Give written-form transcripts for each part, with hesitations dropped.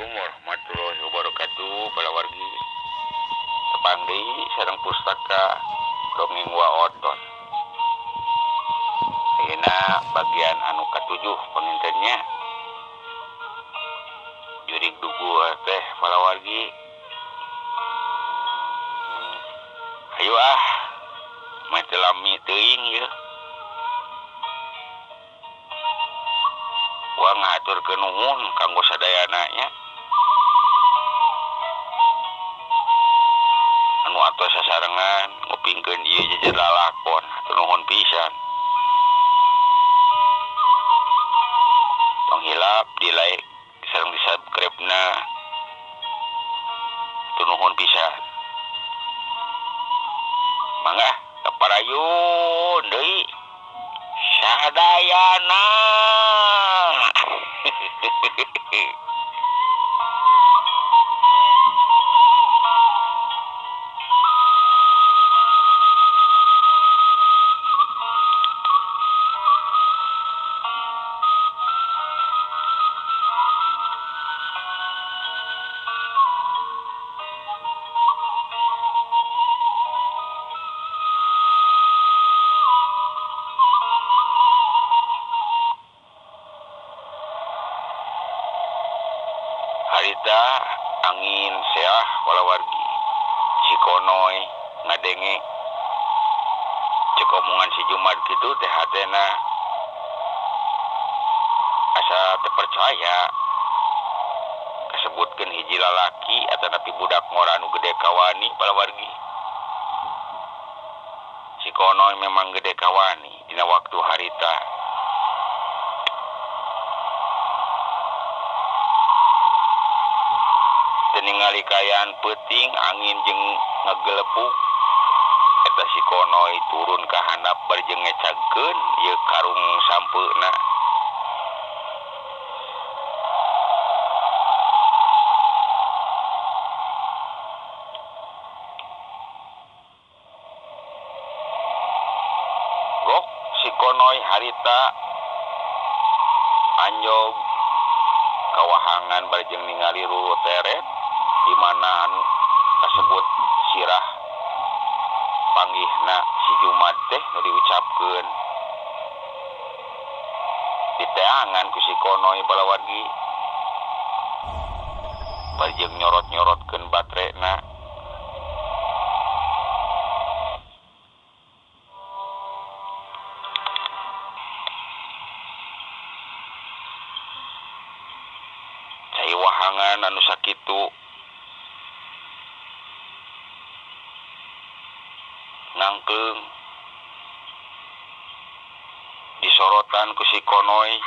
Assalamualaikum warahmatullahi wabarakatuh para wargi tepang deui sareng pustaka dongeng Wa Oton. Ayeuna bagian anu katujuh pangintennya jurig dugu teh para wargi. Hayu ah mah teu lami teuing ieu. Wa ngahaturkeun nuhun kanggo sadayana nya. Anu atos sasarengan ngupingkeun ieu jejer lalakon hatur nuhun pisan. Tong hilap di like sareng di subscribe na. Hatur nuhun pisan. Mangga kaparayun deui sadayana. Harita angin seah walawargi si Konoy ngadenge cek omongan si Jumad kitu teh hatena asa teu percaya kasebutkeun hiji lalaki atanapi budak ngora anu gede kawani palawargi. Si Konoy memang gede kawani dina waktu harita. Ningali kaayaan peuting angin jeung ngagelepuk eta si Konoy turun ka handap bari jeung ngecagkeun ieu karung sampeuna. Gok si Konoy harita anjog kawahangan bari jeung ningali ruru teret di mana anu kasebut sirah panggihna si Jumad teh nu diucapkeun diteangan ku si Konoy balawargi bari jeung nyorot-nyorotkeun baterena. Cai wahangan anu sakitu nangkeung disorotan ku si Konoy.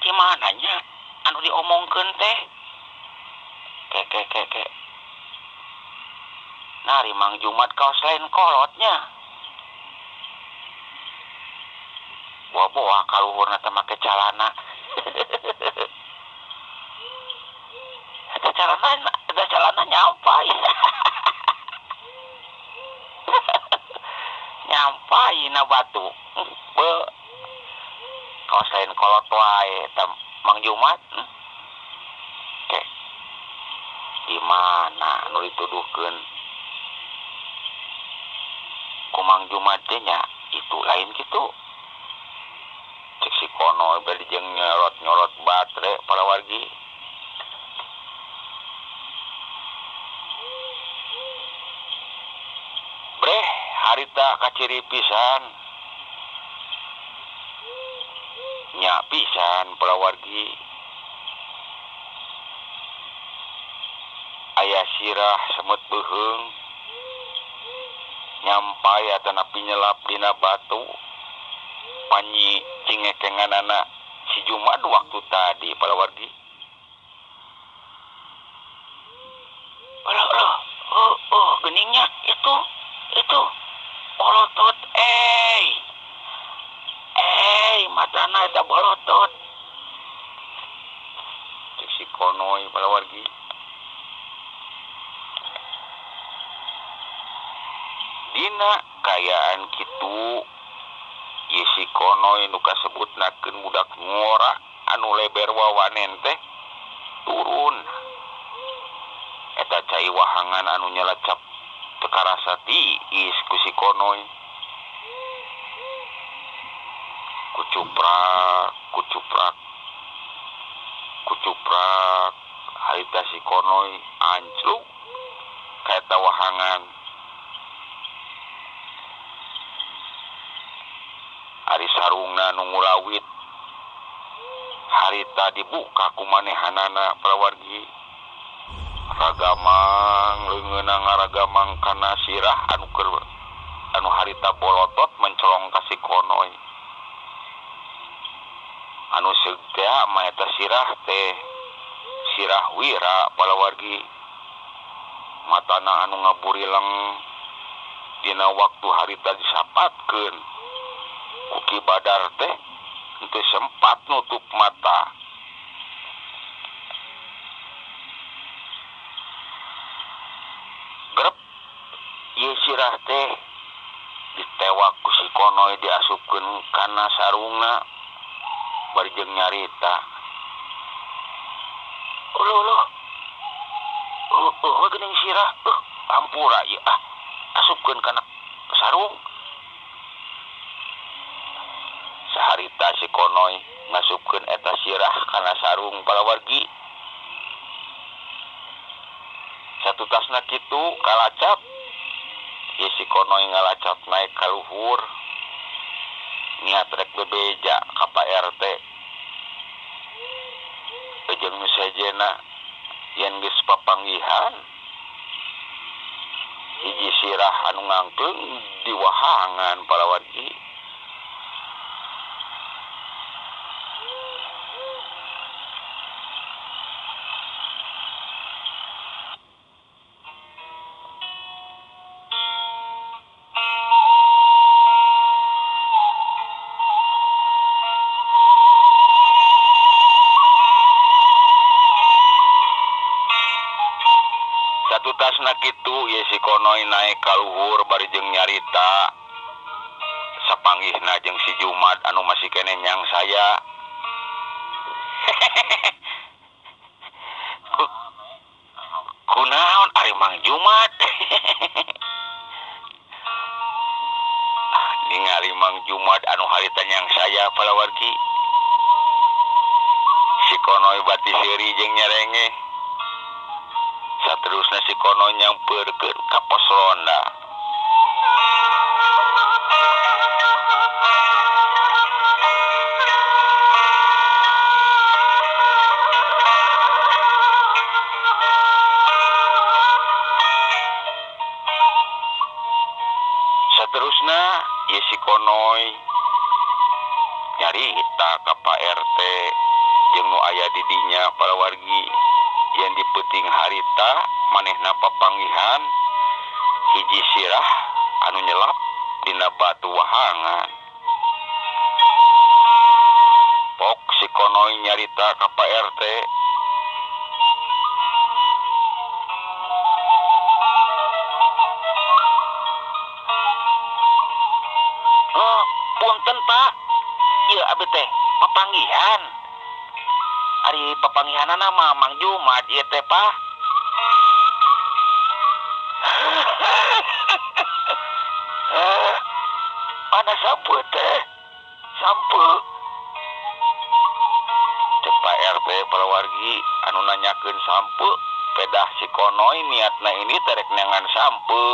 Di mananya anu diomongkeun teh? Ke ke ke ke. Nari Mang Jumat kaos lain kolotnya. Boa-boa kaluhurna teh make calana. Eta calana, eta calana nyampai. Nyampai na batu. Be. Kaos lain kolot wae eta Mang Jumat. Ke. Di mana nu dituduhkeun ku Mang Jumat teh nya itu lain kitu. Cek si Konoy bari jeung nyorot-nyorot batre para wargi. Breh harita kaciri pisan. Nya pisan para wargi. Aya sirah semut beuheung nyampai atanapi nyelap dina batu. Panyi cingekenganana si Jumad waktu tadi para wargi. Alah alah, oh geningnya itu bolotot, matana eta bolotot. Cek si Konoy para wargi. Dina kayaan kitu Ieu si Konoy nu kasebutnakeun budak ngora anu leber wawanen teh turun. Eta cai wahangan anu nyelacap teu karasa tiis ku si Konoy. Kucuprak, kucuprak, kucuprak harita si Konoy ancluk ka eta wahangan. Ari sarungna nu ngulawit harita dibuka ku manehanana palawargi. Ragamang leungeunna ngaragamang kana sirah anu keur anu harita bolotot mencolong ka si Konoy. Anu seug teh mah eta sirah teh sirah wira palawargi. Matana anu ngaburileng dina waktu harita disapatkeun ku Ki Badar teh henteu sempat nutup mata. Grep ieu sirah teh ditewak ku si Konoy diasupkeun kana sarungna bari jeung nyarita. Uluh uluh. Uluh geuning sirah. Ampura ieu ah. Asupkeun kana sarung. Saharita si Konoy ngasupkeun eta sirah kana sarung palawargi. Satutasna kitu kalacap. Ieu si Konoy ngalacap naik ka luhur. Niat rek bebeja ka Pak RT. Jeung nu sejenna yen geus papanggihan hiji sirah anu ngangkeung di wahangan palawargi. Satutasna kitu ye si Konoy naik ka luhur bari jeung nyarita sapanggihna jeung si Jumat anu masih keneh nyang saya. Kunaon ari Mang Jumat? Ningali Mang Jumat anu harita nyang saya palawargi. Si Konoy bati seuri jeung nyerenge. Saterusna si Konoy nyamperkeun ka pos ronda. Saterusna ieu si Konoy nyarita ka Pak RT jeung nu aya di dinya palawargi. Yen di peuting harita manehna papanggihan hiji sirah anu nyelap dina batu wahangan. Pok si Konoy nyarita ka Pak RT. Oh, punten Pak, ieu abdi teh papanggihan. Ari papanggihanana mah Mang Jumat ieu teh Pak. Mana sampe teh? Sampe. Cek Pak RT palawargi anu nanyakeun sampe, pedah si Konoy niatna ini terek neangan sampe.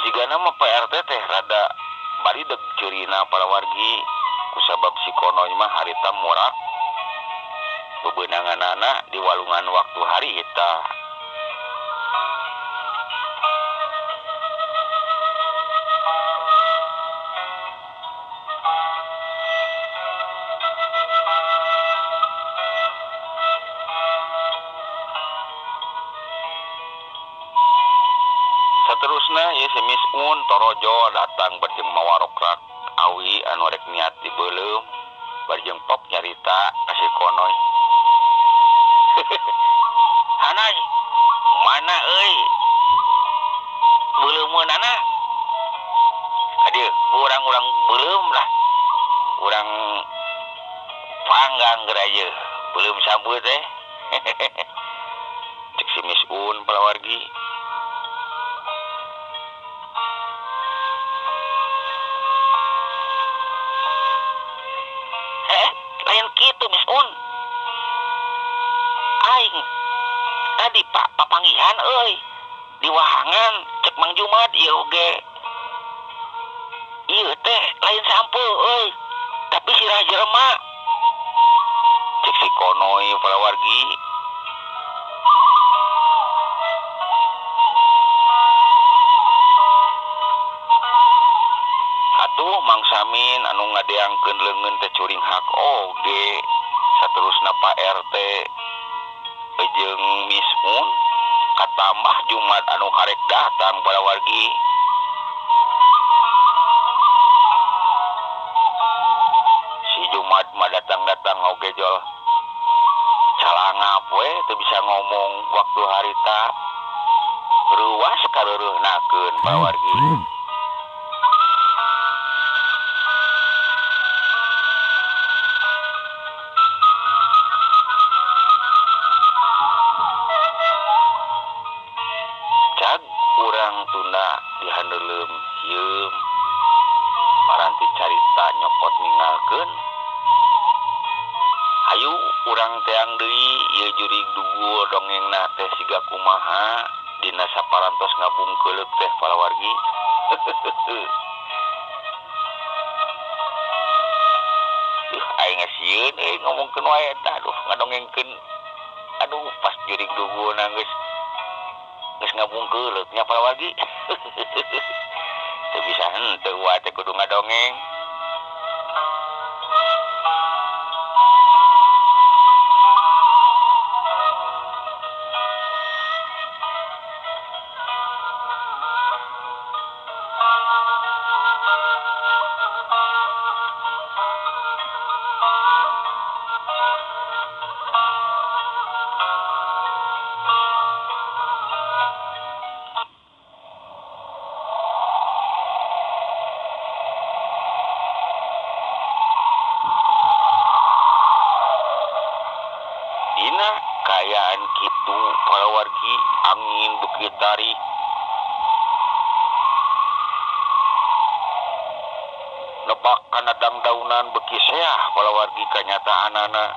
Sigana mah Pak RT teh rada barideg ceurina palawargi kusabab si Konoy mah harita murak bebeunanganana di walungan waktu harita. Saterusna ieu si Misun torojo datang bari jeung mawarokrak awi anu rek niat dibeuleum bari jeung pok nyarita ka si Konoy. Hanai, mana euy? Beuleumeunana ka dieu urang-urang beuleum lah. Urang panggang geura ieu beuleum sampeut teh. Cek si Misun palawargi. Lain kitu Misun. Aing tadi Pak papanggihan euy di wahangan cek Mang Jumat ieu oge. Ieu teh lain sampeu euy, tapi sirah jelema. Cek si Konoy palawargi. Atuh Mang Samin anu ngadeangkeun leungeun teh curing hak oge. Saterusna Pak RT jeung Mismun katambah Jumat anu karek datang palawargi. Si Jumat mah datang-datang oge jol calangap we teu bisa ngomong waktu harita ruas kareureunahkeun palawargi. Cag urang tunda dihandeuleum hieum paranti carita nyokot ninggalkeun. Hayu urang teang deui ieu jurig dugul dongengna teh siga kumaha dina saparantos ngabungkeuleuk teh palawargi. Duh aing sieun euy ngomongkeun wae eta aduh ngadongengkeun. Aduh pas jurig dugulna geus ngabungkeuleuk nya palawargi. Teu bisa henteu wae teh kudu ngadongeng. Dina kaayaan kitu palawargi angin beuki tarik. Nebak kana dangdaunan beuki seah palawargi kanyataanana.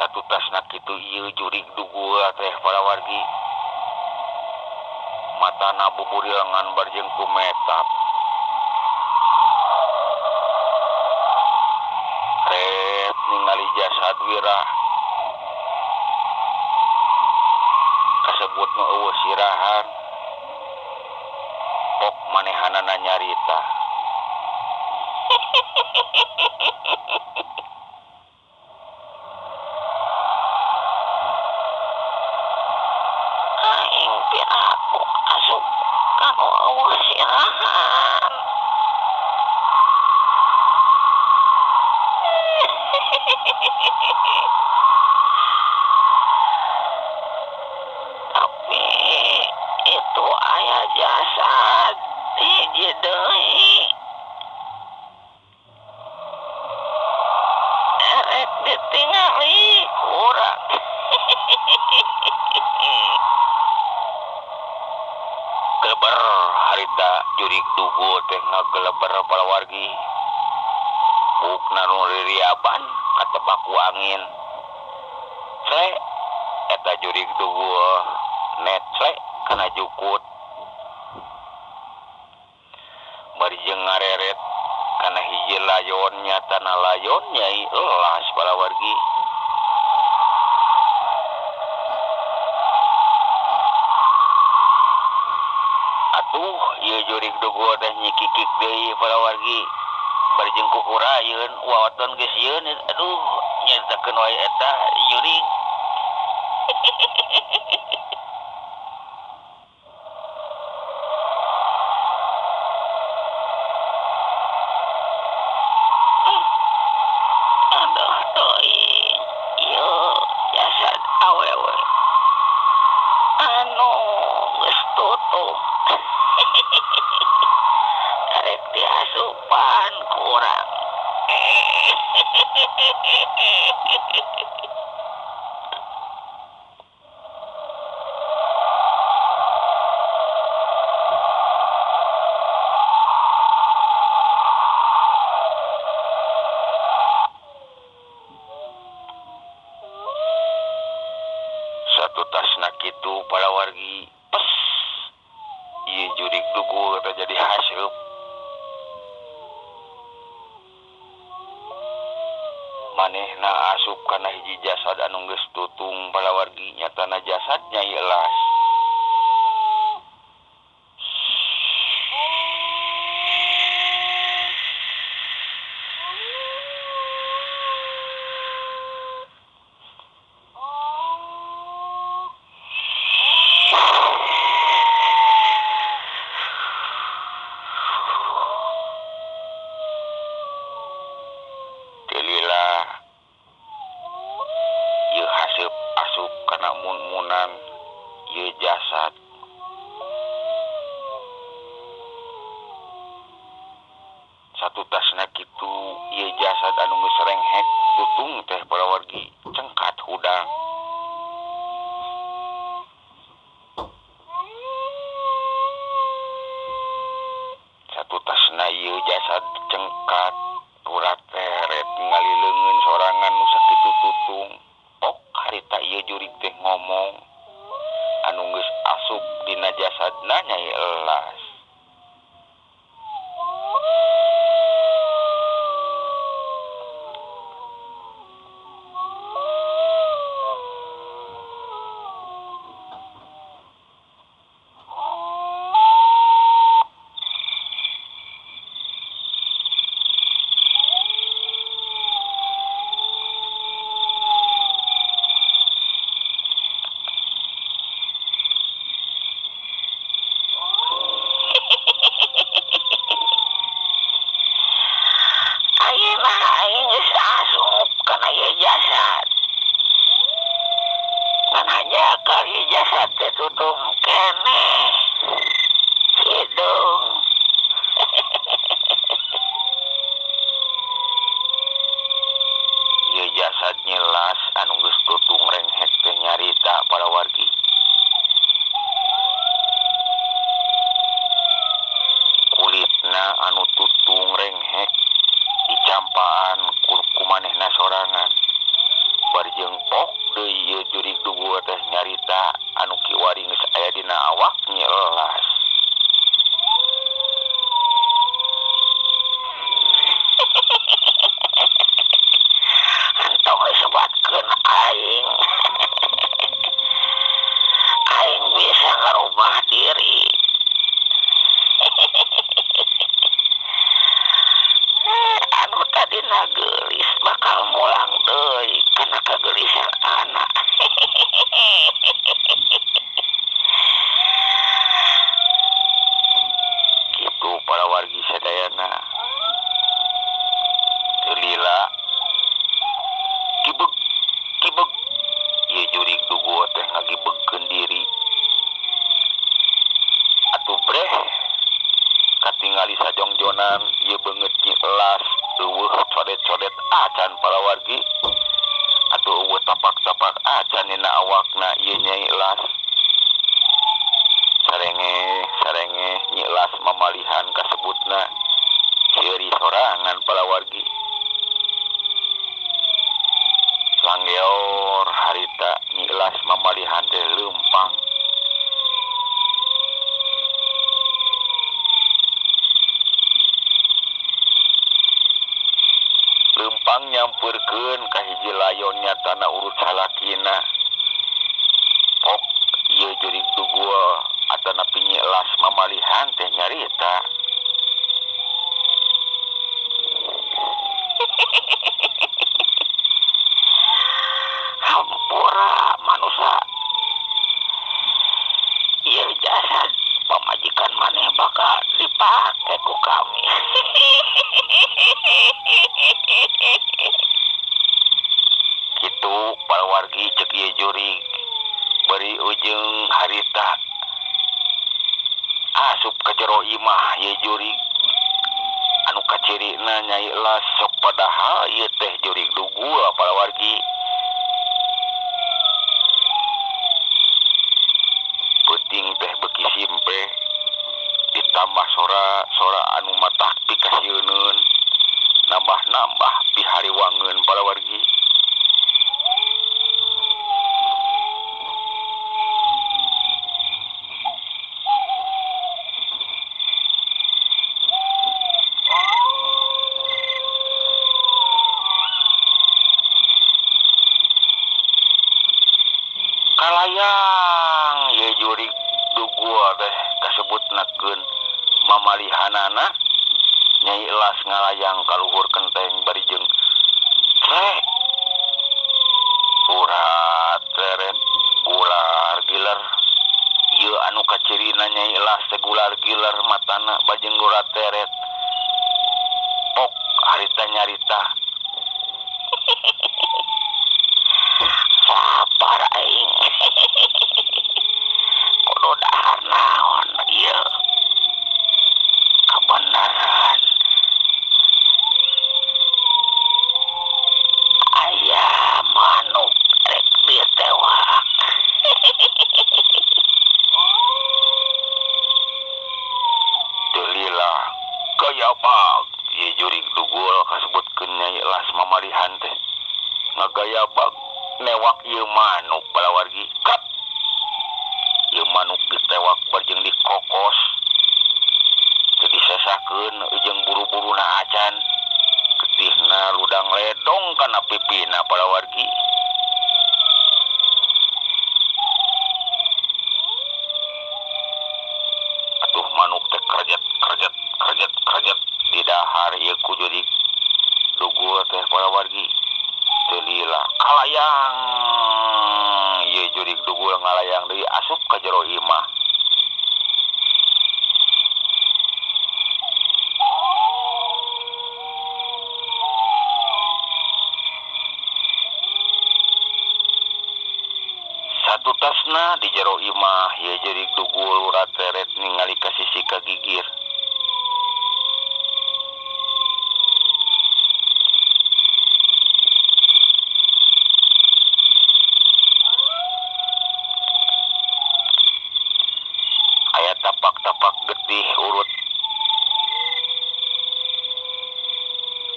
Satutasna kitu ieu jurig dugul teh palawargi. Matana buburilangan barjeng kumetap. Ret ningali jasad Wira kasebut nu eueuh sirahan. Pok manehanana nyarita. Aing piraku asup kanu eueuh sirahan. Tapi itu aya jasad hiji deui. Erek ditingali kurang. Geleber harita jurig dugul teh ngageleber palawargi. Bukna nu ririaban katebak ku angin. Cle eta jurig dugul necle kana jukut. Bari jeung ngareret kana hiji layon nyatana layon nyai elas palawargi. Atuh ieu jurig dugul teh nyikikik deui palawargi. Bari jeung kukurayeun wawaton geus sieun aduh nyaritakeun wae eta jurig. Aduh teuing ieu jasad awewe anu geus tuh Disusupan kurang. Satutasna kitu palawargi pes ieu jurig dugul teh jadi haseup. Manehna asup kana hiji jasad anu geus tutung palawargi nyatana jasad Nyai Elas. Asup kana mun-munan ieu jasad. Satutasna kitu ieu jasad anu geus renghek tutung teh palawargi cengkat hudang. Satutasna ieu jasad cengkat urat teret ningali leungeun sorangan nu sakitu tutung. Harita ieu jurig teh ngomong anu geus asup dina jasadna Nyai Elas. Jasad. Ngan hanya kali jasad teh tutung keneh hidung. Ieu jasad nyelas anu geus tutung renghek teh nyarita palawargi. Kulitna anu tutung renghek dicampaan ku manehna sorangan. Bari jeung pok deui ieu jurig dugu teh nyarita anu kiwari geus aya dina awak Nyi Elas. Entong disebatkeun aing. Aing bisa ngarubah diri. Anu tadina geulis bakal mulang deui kana kageulisan anak. Kitu palawargi sadayana. Teu lila gibeg gibeg ieu jurig dugu teh ngagibegkeun diri. Atuh breh katingali sajongjonan ieu beungeut Nyi Elas eueuh codet-codet acan palawargi. Atuh eueuh tapak-tapak acan dina awakna ieu Nyai Elas. Sarengeh sarengeh Nyi Elas mamalihan kasebutna seuri sorangan palawargi. Langgeor harita Nyi Elas mamalihan teh leumpang. Leumpang nyampeurkeun ka hiji layon nyatana urut salakina. Pok ieu jurig dugul atanapi Nyi Elas mamalihan teh nyarita. Hampura manusa. Ieu jasad pamajikan maneh bakal dipake ku kami. Kitu palawargi cek ieu jurig bari ujung harita asup ka jero imah ieu jurig. Anu kacirina Nyai Elas sok padahal ieu teh jurig dugul palawargi. Peuting teh beuki simpe ditambah sora-sora anu matak pikasieuneun nambah-nambah pihariwangeun palawargi. Kalayang ye jurig dugul teh kasebutnakeun mamalihanana Nyai Elas ngalayang kaluhur kenteng bari jeung trek urat teret gular giler. Ieu anu kacirina Nyai Elas teh gular giler matana bajeng urat teret pok harita nyarita. Sabar aing. Kudu dahar naon ieu. Kebenaran. Aya manuk rek ditewak. Teu lila gaya bag ieu jurig dugul kasebutkeun Nyai Elas mamalihan teh. Ngagaya bag newak ieu manuk palawargi. Kat. Ieu manuk ditewak barjeng dikokos. Teu disesakeun jeung buru-buruna acan. Getihna ludang ledong kana pipina palawargi. Atuh manuk teh kerjet kerjet kerjet kerjet didahar ieu ku jurig dugul teh palawargi. Teu lila kalayang ieu jurig dugul ngalayang deui asup ka jero imah. Satutasna di jero imah ieu jurig dugul urat teret ningali ka sisi ka gigir. Aya tapak-tapak getih urut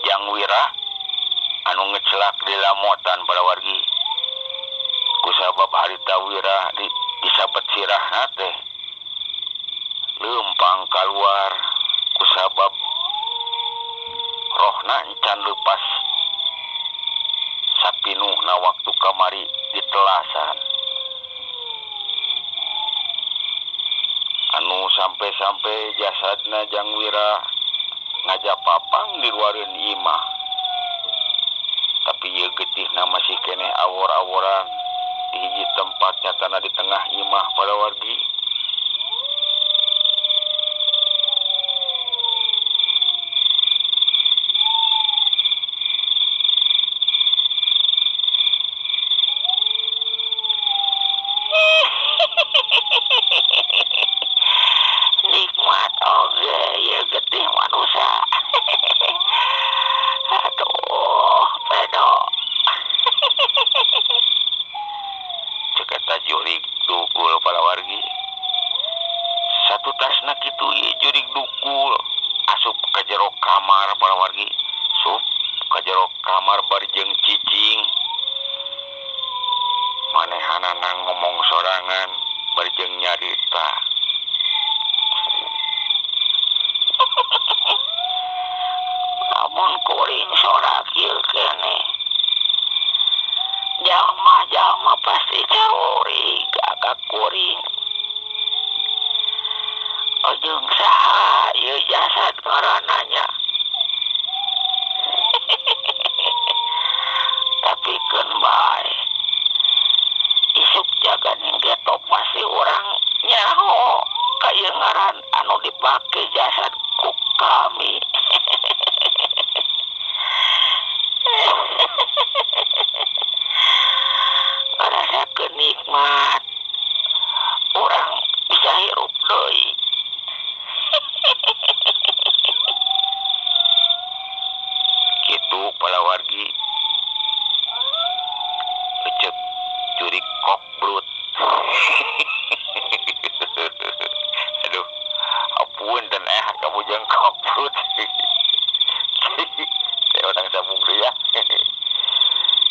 Jang Wira anu ngecelak di lamotan palawargi. Kusabab harita Wira disabet sirahna teh leumpang kaluar kusabab rohna encan leupas sapinuhna waktu kamari ditelasan. Anu sampai-sampai jasadna Jang Wira ngajapapang di luareun imah. Tapi ieu getihna masih keneh awor-aworan di hiji tempat nyatana di tengah imah palawargi. Nikmat oge ieu getih manusia. Aduh, pedo. Cek eta jurig dugul palawargi. Satutasna kitu ieu jurig dugul asup ka jero kamar palawargi. Sup ka jero kamar bari jeung cicing. Manehanana ngomong sorangan bari jeung nyarita. Lamun kuring sorak ieu keneh. Jalma-jalma pasti curiga ka kuring. Ujung saha ieu jasad ngaranna nya. Tapi keun bae. Isuk jaga ning getok pasti urang nyaho ka ieu ngaran anu dipake jasad ku kami. Ngarasakeun nikmat urang bisa hirup deui. Kitu palawargi ecek jurik kokbrut. Aduh, apunten ka bujang kokbrut. Saya urang sambung deui ya.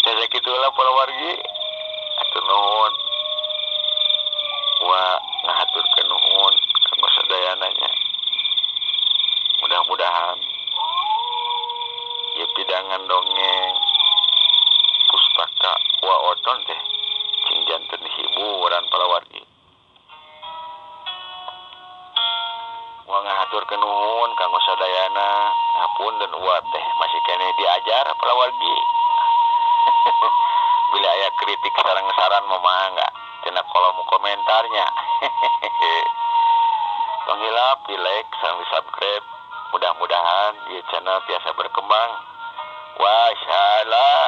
Ya sakitu lah palawargi. Hatur nuhun. Wa ngahaturkeun nuhun kanggo sadayana nya. Mudah-mudahan ieu pidangan dongeng pustaka Wa Oton teh cing janten hiburan palawargi. Wa ngahaturkeun nuhun kanggo sadayana. Ngapunten Wa teh masih keneh diajar palawargi. Bila aya kritik sareng saran mah mangga tina kolom komentarnya. Tong hilap di like sareng di subscribe. Mudah-mudahan ieu channel tiasa berkembang. Wassalam.